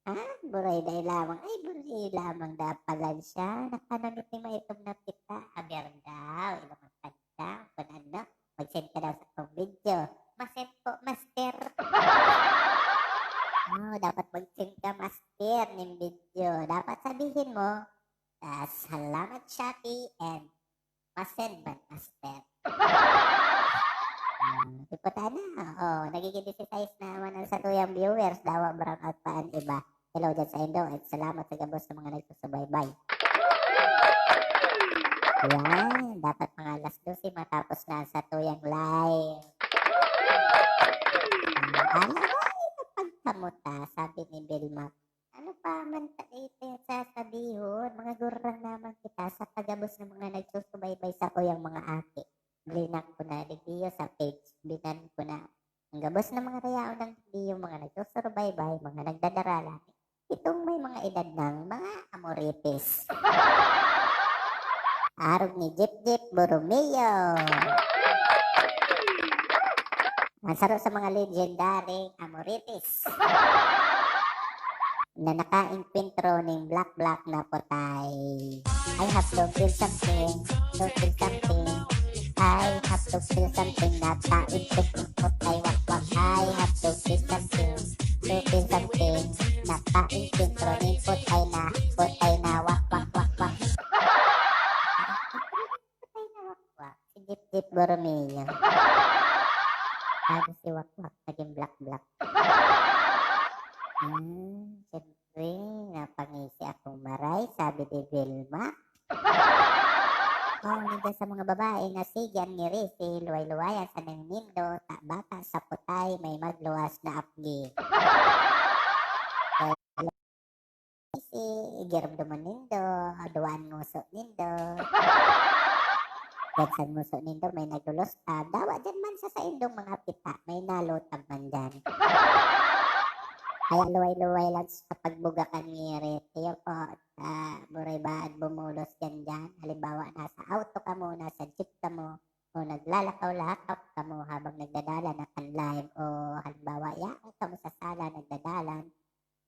Ha? Buray dai lamang. Ay, buray lamang dapalan siya. Nakanamit ni maitom na pita. Aber daw, ilang ang kanta, kun ano. Mag-send ka daw sa akong video. Ma-send po, master. Oh, dapat mag-send ka, master, ning video. Dapat sabihin mo, ah, "Salamat, Shopee," and "Ma-send man, master." Ah, di po tayo na. Oh, nagiging disisais na naman ang satuyang viewers. Dawa brownout pa ang iba. Hello dyan sa indo, at salamat sa gabos sa mga nagsusubaybay. Yan, dapat mga alas dose matapos na ang satuyang live. Ala, ay, napagkamuta, sabi ni Vilma. Ano pa man ta ito yung sasabihon? Mga gurang naman kita sa pagabos ng mga nagsusubaybay sa kuyang mga aki. Blinak ko na, digdiyo sa page, binan ko na. Ang gabos ng mga rayaon ng digdiyo, mga nagsusubaybay, mga nagdadaralan. Itong may mga edad ng mga amorites. Arog ni Jeep Jeep Borromeo. Ang saro sa mga legendary amorites na nakaengkwentro ning black black na putay. I have to feel something, to feel something. I have to feel something na taing putay wakwak. I have to feel something, to feel something. Nakaengkwentro ning putay na, putay na wakwak, wakwak. Putay na wakwak, si Jeep Jeep Borromeo. Bago si wakwak, naging black black. Hmm, siyempre, napangisi akong maray, sabi ni Vilma. Oh, ninda sa mga babae na sige ang ngirisi, luway-luwayan sa nang nindo, ta baka sa putay may magluwas na apgi. Si giromdomon nindo, duwaan nguso nindo. Diyan sa nguso nindo may naglulustab. Dawa diyan man sa saindong mga pita, may nalutab man diyan. Kaya luway-luway lang sa pagbuga kan ngirit. Iyo po, ah, buray baad bumulos yan diyan. Halimbawa, nasa auto kamo, nasa jeep kamo, o naglalakaw-lakaw kamo habang nagdadalan na kan live, o halimbawa, yaon kamo sa sala nagdadalan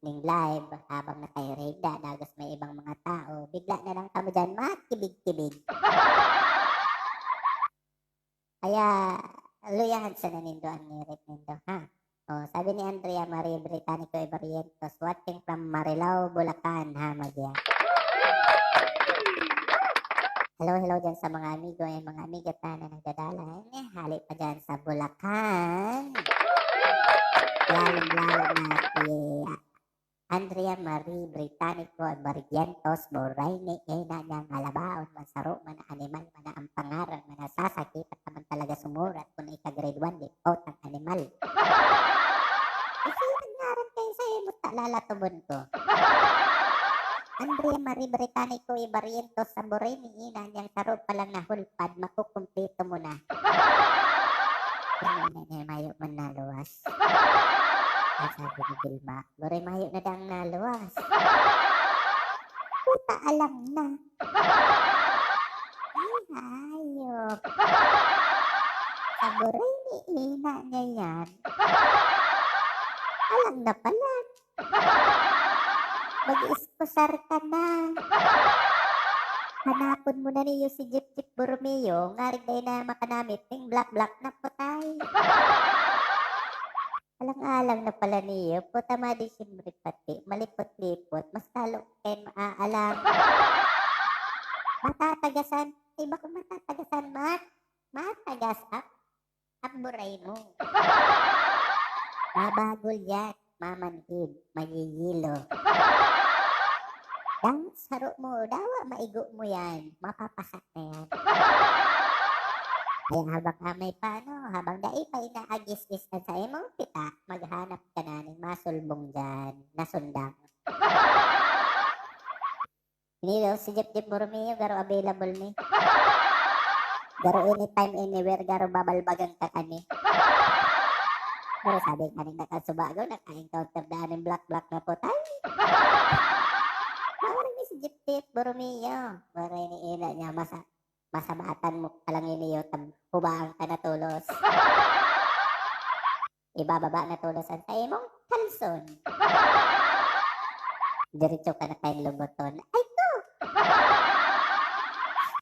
ning live habang nakairigda, dagos may ibang mga tao, bigla na lang kamo diyan magkibig-kibig. Kaya, luyahan sana nindo an ngirit nindo, ha? Oh, sabi ni Andrea Marie Británico Ibarrientos, watching from Marilao, Bulacan, ha, Magia. Hello, hello dyan sa mga amigo, eh, mga amiga ta na nagdadala. Eh, hali pa dyan sa Bulacan. Lalong-lalo na si Andrea Marie Británico Barrientos Boraine, ina niya nga labaon man, saro man na animal man na ang pangaran man na sasakit at naman talaga sumurat kun ika grade one, di potang animal. Kasi nagnaran kayo sa imo, ta lalatubon ko. Andrea Marie Británico Barrientos Boraine, ina niyang saro pa lang na hulpad, makukumpleto mo na. Ang ina niya, mayo man naluwas. Ang sabi ni Vilma, Boray, mayo na dang naluwas. Puta, alang na. Ay, hayop. Sa buray ni ina niya yan. Alang na pala. Mag-iskusar ka na. Hanapon mo na niyo si Jeep Jeep Borromeo, ngarig dai na makanamit ning black black na putay. Alang-alang na pala niyo, puta, mga Disyembre pati, malipot-lipot, mas lalo kayo maaalang. Matatagasan, iba kung matatagasan, mat, matagas, ap, ap, buray mo. Babagol yan. mamanhid, mayiyilo. Dangat saro mo, dawa maigo mo yan, mapapasa na yan. Kaya habang amay pa, ano, habang dai pa inaagis-gis na sa imong pita, maghanap ka na ning masulbong dyan na sundang. Ini daw si Jeep Jeep Borromeo, garo available ni. Garo anytime, anywhere, garo babalbagan ka kani. Pero sabi ka ni nakasubago, naka-encounter daan ng black black na putay. Mawala ni si Jeep Jeep Borromeo. Mawala ni ina niya, masa-, masabatan mo ka lang ini, yo, tab-, hubaan ka na tolos. Ibababa na tolos ang sa imong kalson. Diretso ka na kayong lubuton. Ay, ko!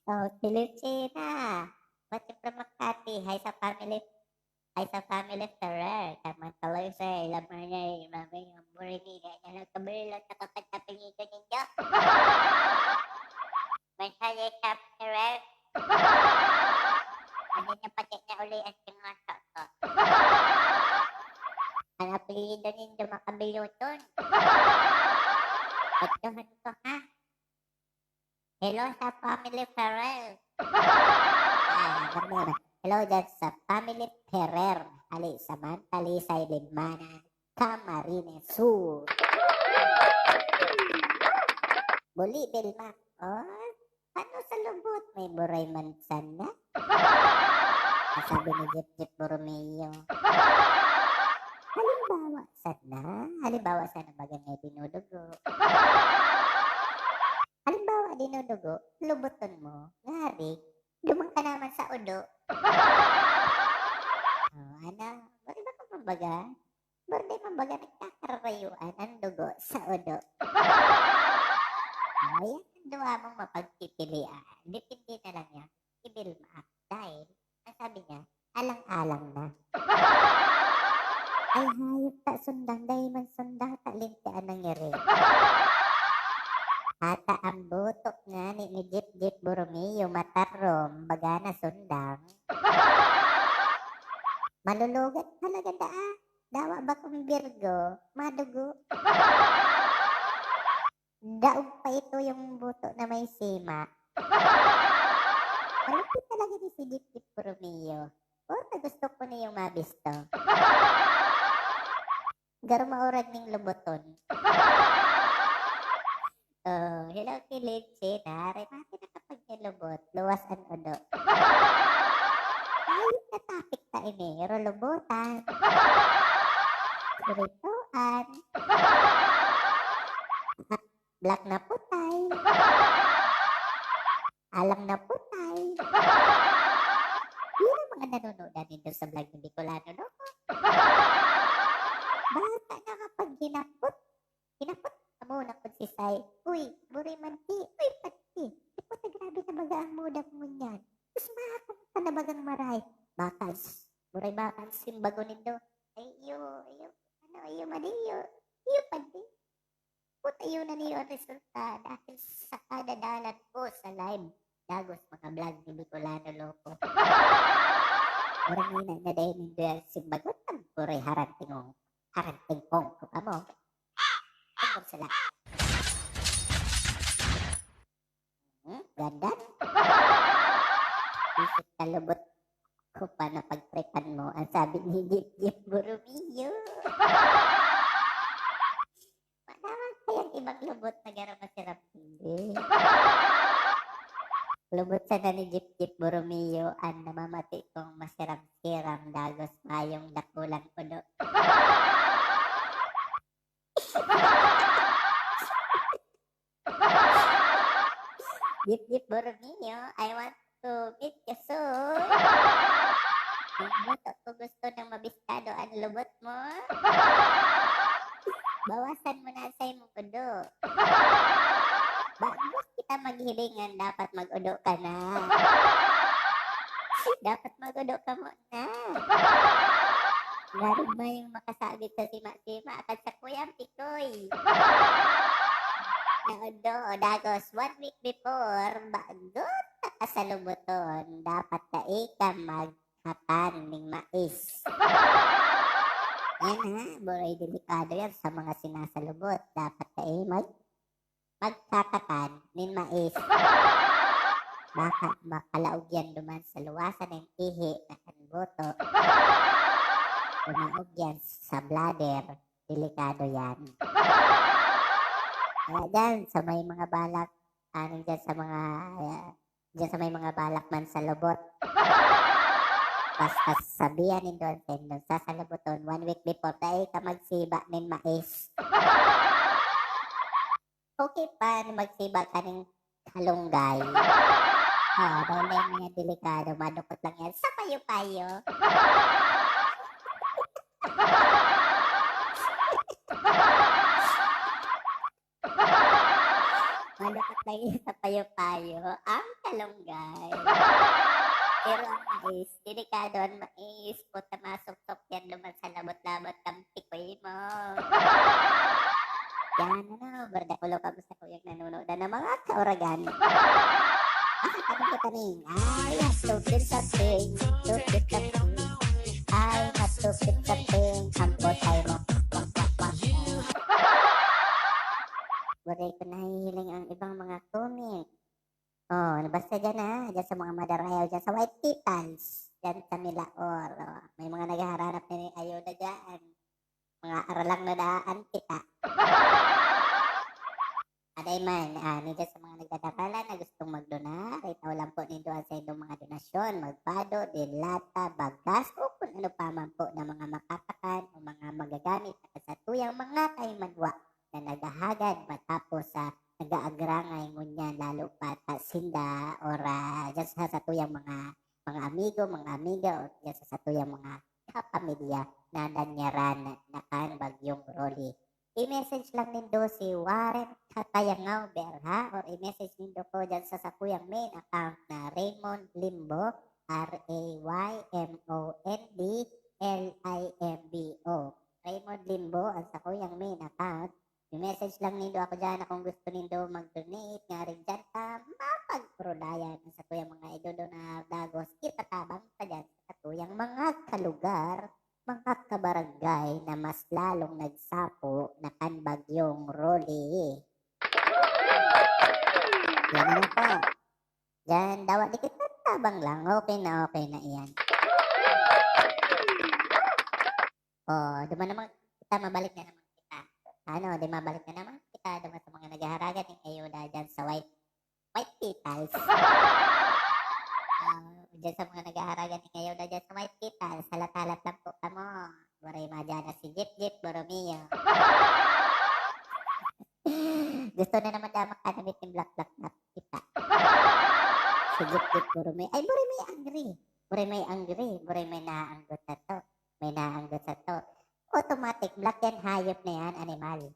Oh, si Lucina. Watching from Makati. Hi sa family. Hi sa family Ferrer. Tamang tuloy sa ilang mga mami, ang buring ina niya, nagkabili lang sa kapatapinito ninyo. May sali sa Ferrer. Ano niya pati na uli ang singoso ko? Ang apelyido nindo makabiluton. Gustuhan ko, ha? Hello sa family Ferrer. Ah, ano ba? Hello dyan sa family Ferrer. Ali sa Mantalisay, Libmanan, Camarines Sur. Buli, Belmac. Oh, ano sa lubot? May buray man sana? Ang sabi ni Jeep Jeep Borromeo. Halimbawa sana, halimbawa sana, baga nga dinudugo. Halimbawa, dinudugo, lubuton mo, ngarig, duman ka naman sa udo. Oh, ano? Buri ba ka, kumbaga? Buri man baga nagkakararayuan ang dugo sa udo? Oh, yan ang duwa mong mapagpipilian. Depende na lang yan. Ibilma. Dahil, ang sabi niya, alang-alang na. Ay, hayop ta sundang, dai man sundang ta lintian na ngiri. Ata ang butok ngani ni Jeep Jeep Borromeo matarom, baga na sundang. Malulugat talaga daa. Dawa bakong Virgo, madugo. Daog pa ito yung buto na may sima. Malupit talaga ni si Jeep Jeep Borromeo. Puta, gusto ko na yung mabisto. Garo maurag ning lubuton. Oh, hello, Kilid, Sina. Remate na kapag nilubot. Luwas an udo. Ayun na topic ta ini. Rulubutan. Surituan. Black na putay. Alang na putay. Yun ang mga nanonood natin doon sa vlog ni Bicolano, no? Bata na kapag hinapot. Hinapot ka muna kung si Sai. Uy, buri man ti. Uy, pati. Di po na grabe na baga ang moda mo niyan. Mas mahakang ka na bagang maray. Bakans. Buray bakans yung bago nindo. Ay, iyo, iyo. Ano, iyo, mali, iyo. Iyo, pati. Putayon na niyo ang resulta dahil sa kadadalat ko sa live. Dagos mga vlog ni Bicolano Loko. Murang ina na dahil nindo yan simbagot ang pure haranting kong, haranting kong ko kamo. Tungkol sila. Hmm? Ganda. Bisit kalubot ko pa na pagtripan mo, ang sabi ni Jeep Jeep Borromeo. Madamag kayang ibang lubot na garo masiram. Hindi. Lubot sana ni Jeep Jeep Borromeo an namamati kong masiram-siram, dagos, mayong dakulang udo. Jeep Jeep Borromeo, I want to meet you soon. Ang buto ko gusto nang mabistado ang lubot mo. Bawasan mo na sa imong udo. Bago kita maghilingan, dapat mag-udo ka na. Dapat mag-udo ka muna. Garog mayong makasabit sa sima-sima akan sa kuyang pikoy. Naudo o dagos one week before, bago ta kasaluboton, dapat dai ka maghapan ning mais. Yan ha, buray delikado yan sa mga sinasalubot. Dapat ka eh mag magkakakan nin mais. Baka makalaog yan duman sa luwasan nin ihi na kan boto. Kumaog yan sa bladder, delikado yan. Kaya dyan, sa may mga balak, aning dyan sa mga, ah, dyan sa may mga balak man sa lubot. Basta sabihan nindo ang sa indong sasalaboton one week before, dai ka magsiba nin mais. Okay pa na magsiba ka nin kalunggay. Oo, dahil na yung mga delikado, madukot lang yan sa payo-payo. Madukot lang yan sa payo-payo, ang kalunggay. Pero ang mais, delikado ang mais. Puta, masuktok yan naman sa labot-labot kang pikoy mo. Yan, ano, barda ko lang kamusta ko yung nanonood na mga kauragan. Ah, tanong ko taning, ay, stupid something, stupid something. Ay, stupid something, ang potay mo. Wak, wak, wak. Buray ko nahihiling ang ibang mga comment. Oh, basta dyan ha, dyan sa mga madarayaw dyan sa White Petals, dyan sa Milaor. Oh, may mga naghaharanap na nin ayuda dyan. Mga aralang na daan kita. Aday man, ah, ni dyan sa mga nagdadaralan na gustong magdona, ritaw lang po nindo ang sa indong mga donasyon, magbado, delata, bagas, o kung ano pa man po na mga makakakan o mga magagamit sa satuyang mga kahimanwa na naghahagad matapos sa nag-aagrangay ngunyan lalo pa ta sinda or, ah, dyan sa satuyang mga, mga amigo, mga amiga o dyan sa satuyang mga kapamilya na danyaran na kan Bagyong Rolly. I-message lang nindo si Warren Katayangaw Berha or i-message nindo ko dyan sa sakuyang main account na Raymond Limbo, R A Y M O N D L I M B O. Raymond Limbo ang sakuyang main account. I-message lang nindo ako dyan na kung gusto nindo mag-donate nga rin dyan ta mapagprodayan ang sakuyang mga idodonar dagos itatabang ta dyan sa sakuyang mga kalugar, mga kabarangay na mas lalong nagsapo na kan Bagyong Rolly. Yan lang po. Dyan, dawa dikit na tabang lang. Okay na, okay na iyan. Oh, duman naman kita, mabalik na naman kita. Ano, di mabalik na naman kita duman sa mga naghaharagan ning ayuda dyan sa White, White Petals. Ah, dyan sa mga naghaharagan ning ayuda dyan sa White Petals, halat-halat lang po kamo. Buray madyan na si Jeep Jeep Borromeo. Gusto na naman daw makanamit ning black black na kita. Si Jeep Jeep Borromeo. Ay, buray may angry. Buray may angry. Buray may naanggot na to. May naanggot sa to. Automatic, black yan, hayop na yan, animal.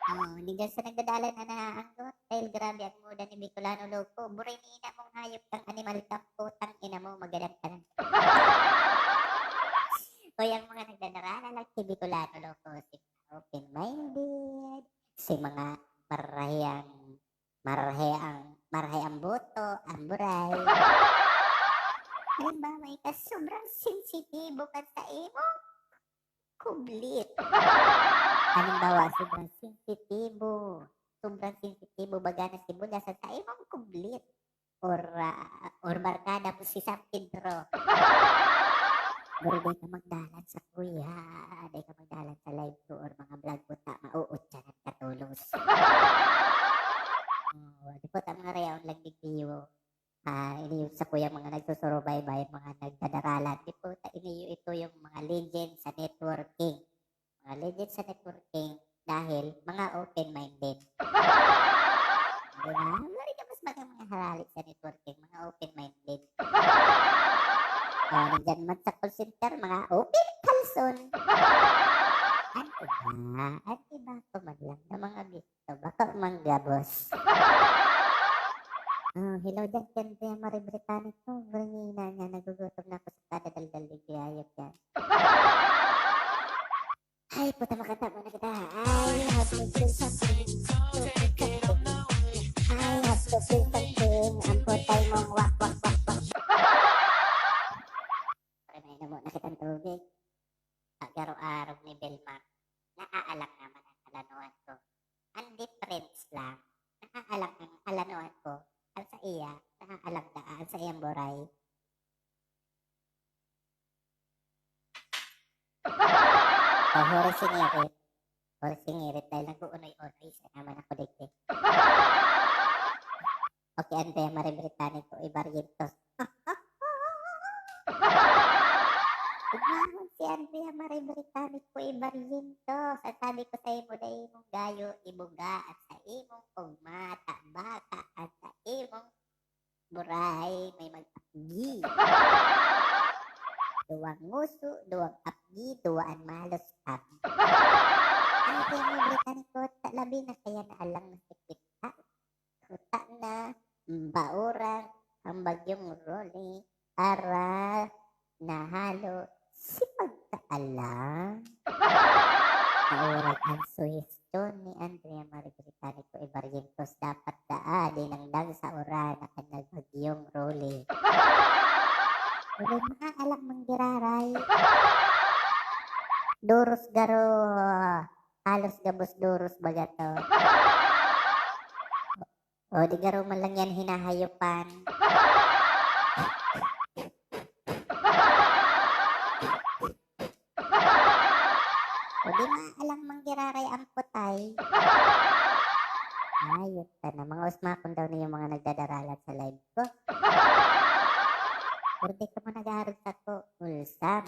Oh, hindi dyan sa nagdadalan na naanggot. Dahil grabe ang moda ni Bicolano Loco. Buray ni ina mong hayop kang animal kang putang ina mo, magalang ka na. Hoy, ang mga nagdadaralan lang si Bicolano Loco, si open-minded, si mga marahiyang, marahe ang, marahe ang boto, ang buray. Halimbawa, ika sobrang sensitibo ka sa imo kublit. Halimbawa, sobrang sensitibo. Sobrang sensitibo baga na sibuyas sa imong kublit. Or, ah, or barkada mo si San Pedro. Pero di ka magdalan sa kuya. Di ka magdalan sa live ko or mga vlog ko ta. Mauutyanan ka tulos. Oh, di po ta mga reaon lang digdiyo. Ah, ini yung sa kuya mga nagsusurubaybay, mga nagdadaralan. Di po ta, ini ito yung mga legend sa networking. Mga legend sa networking dahil mga open-minded. Di ba? Wala rin ka mas mga, mga harali sa networking, mga open-minded. Oh, nandyan man sa call center, mga open kalson. Ang iba, ang iba ko man lang na mga gusto, baka manggabos. Oh, hello dyan, kan Kuya Mari Britannico. Buray niya ina niya, nagugutom na ako sa kadadaldal ni Kuya Ayop yan. Ay, puta, makanta muna kita. I have to feel something. I have to feel something. Ang putay mong wak, wak, wak, wak. Pare, may namo na kitang tubig. garo arog ni Belmar, naaalang naman ang alanoan ko. Ang difference lang, naaalang ang alanoan ko, ang sa iya, naaalang daa ang sa iyang buray. Oh, huri singirit. Huri singirit dahil nag-uunoy-unoy. Isa naman ako digdi. Okay, Andrea Marie Británico y Barrientos. Igmahon si Andrea Marie Británico y Barrientos. Ang sabi ko sa imo, dai mong gayo ibuga at sa imong ugma, tabaka at sa imong buray may mag-apgi. Duwang nguso, duwang apgi, duwaan malos abi. Ang kaya mga Britaniko, ta-, labi na kaya na alang na si kita. Kuta na, baoran, ang bagyong Rolly, aral, nahalo, si pagkaalang. Naurag ang suhestyon ni Andrea Marie Británico y Barrientos, dapat daa dinangdang sa urana kan nagbagyong Rolly. Uray, maalang manggiraray. Doros garo, halos gabos doros baga to. O, di garo man lang yan hinahayopan. O, di maalang manggiraray ang putay. Ayot ta na. Mga usmakon daw niyo mga nagdadaralan sa live ko. Pero di ka mo nag-aarog sako, ulsam.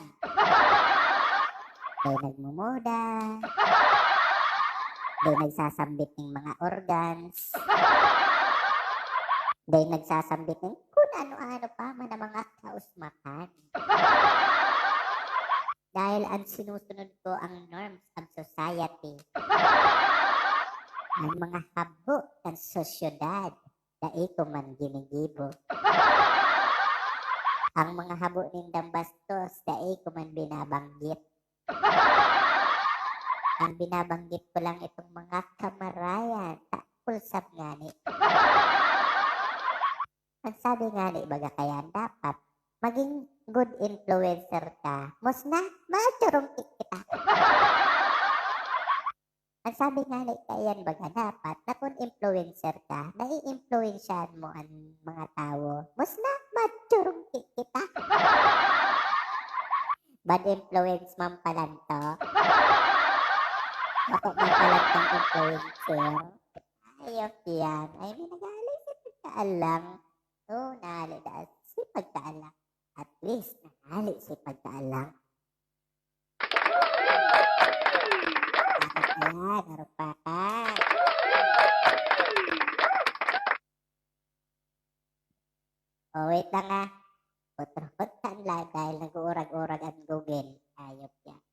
Dai nagmumuda. Dai nagsasambit ning mga organs. Dai nagsasambit ning kun ano-ano pa man ang mga kausmakan. Dahil ang sinusunod ko ang norms of society. Ang mga habo kan sosyedad, dai ko man ginigibo. Ang mga habo nindang bastos, dai ko man binabanggit. Ang binabanggit ko lang itong mga kamarayan, takol sab ngani. Ang sabi ngani baga kaya, dapat maging good influencer ka. Musna, matsurungki kita. Ang sabi ngani kaiyan baga, dapat na kun influencer ka, naiimpluwensyahan mo an mga tawo. Musna, matsurungki kita. Bad influence man palan to. Ako man palan tong influencer. Ayop yan. Ay, may nag-aalay si pagkaalang. Oo, nahali na si pagkaalang. At least, nahali si pagkaalang. Bakit kaya? Narupaka. O, wait lang, ah. Putrukot ka ang live dahil nag-uurag-urag ang Google. Ayop yan.